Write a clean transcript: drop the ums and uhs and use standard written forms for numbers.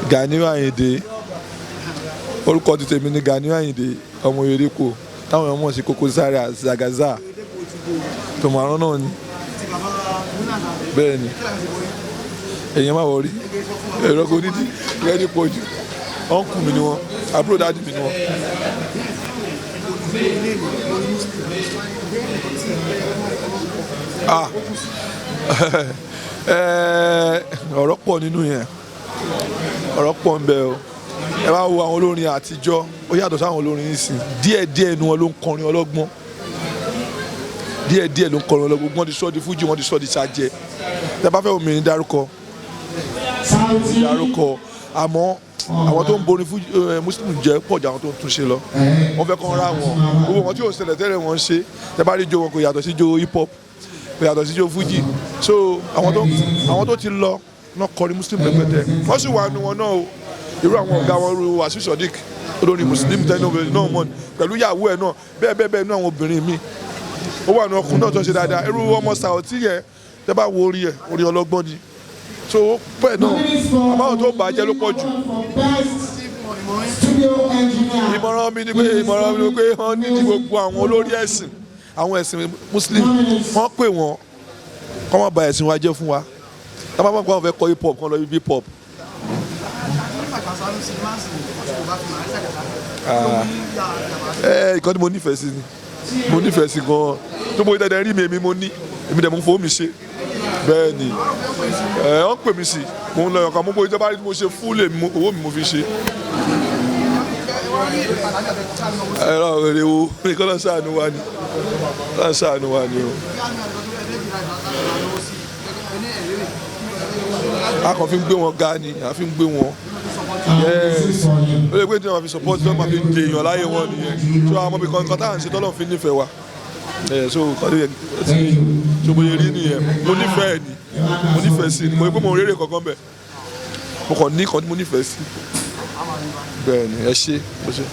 Ganiu Ayinde, orúkọ ti tèmi ni Ganiu Ayinde ọmọ Oyèdèpọ̀, táwọn èèyàn mọ̀ sí Koko Zaria Zagaza tòmọ̀ràn náà ni. Bẹ́ẹ̀ ni, èèyàn má wọrí, èrò kò nídìí rẹ́ẹ̀dì pọ̀ jù. Uncle mi ni wọ́n, àbúrò daddy mi ni wọ́n. Ah, ọ̀rọ̀ pọ̀ nínú yẹn, ọ̀rọ̀ pọ̀ ń bẹ o. Ẹ bá wo àwọn olórin àtijọ́, ó yàtọ̀ sáwọn olórin ìsìn. Díẹ̀ díẹ̀ nu wọn ló ń kọrin ọlọ́gbọ́n, díẹ̀ díẹ̀ ló ń kọrin ọlọ́gbọ́n. Wọ́n ti sọ di fújì, wọ́n ti sọ di sàjẹ́. Tẹ bá fẹ́ omi ní dárúkọ dárúkọ, àmọ́ àwọn tó ń borin fújì muslim jẹ́ pọ̀ ju àwọn tó ń túnṣe lọ. Wọ́n fẹ́ kọ́ ra wọn, gbogbo wọn tí ò ṣẹlẹ̀ tẹ́lẹ̀ wọ́n ń ṣe. Tẹ bá rí jó wọn, kò yàtọ̀ sí jó hip hop, kò yàtọ̀ sí jó fújì. So àwọn tó ti lọ náà kọrin muslim rẹpẹtẹ, wọ́n sì wà nù wọn náà o. Irú àwọn ọ̀gá wọn, irú Wasiu Sodiq, olórin muslim tẹ́lẹ̀ náà mọ̀ pẹ̀lú ìyàwó ẹ̀ náà, bẹ́ẹ̀ bẹ́ẹ̀ bẹ́ẹ̀. Inú àwọn obìnrin mi ó wà ní ọkùnrin náà tó ṣe dáadáa, irú ọmọ Saoti yẹn, tẹ́ bá wo orí ẹ̀, orí ọlọ́gbọ́n ni. So ó pẹ́ náà, àbáwọn tó bàjẹ́ ló pọ̀ jù. Ìmọ̀ràn mi ni pé wọ́n ní gbogbo àwọn olórí ẹ̀sìn, àwọn ẹ̀sìn muslim, wọ́n pè wọ́n kọ́ wọ́n ba ẹ̀sìn wa jẹ́ fún wa. Tá bá mọ̀ pé wọ́n fẹ́ kọ́ hip hop, kọ́ lọ hip hop. Ẹ nǹkan tí mo nífẹ̀ẹ́ sí ni, mo nífẹ̀ẹ́ sí gan-an tó mo dẹ̀dẹ̀ rí mi, èmi mo ní, èmi dẹ̀ mo fowó mi ṣe. Bẹ́ẹ̀ ni, ẹ wọ́n pè mí sí, mo ń lọ ọ̀kan mo bóyá ìjọba rí tí mo ṣe fúlẹ̀ owó mi mo fi ṣe. Ẹ̀rọ èrè wo nìkan lọ́ọ́ ṣàánú wa ni, lọ́ọ́ ṣàánú wa ni o. A kàn fi ń gbé wọn ga ni, a fi ń gbé wọn. Yes, ó lè pé tí wọn fi support tí wọn máa fi dè èèyàn láyé wọn nìyẹn. So àwọn ọmọbìnrin kan tá à ń ṣe tọ́lọ́ fi nífẹ̀ẹ́ wa ẹ̀, so nǹkan tó yẹ ti so bóyá rí nìyẹn. Mo nífẹ̀ẹ́ ni, mo nífẹ̀ẹ́ sí ni, mo rí pé mo ń rérè kankan bẹ̀, mo kàn ní kan tí mo nífẹ̀ẹ́ sí. Bẹ́ẹ̀ ni, ẹ ṣé, mo ṣe.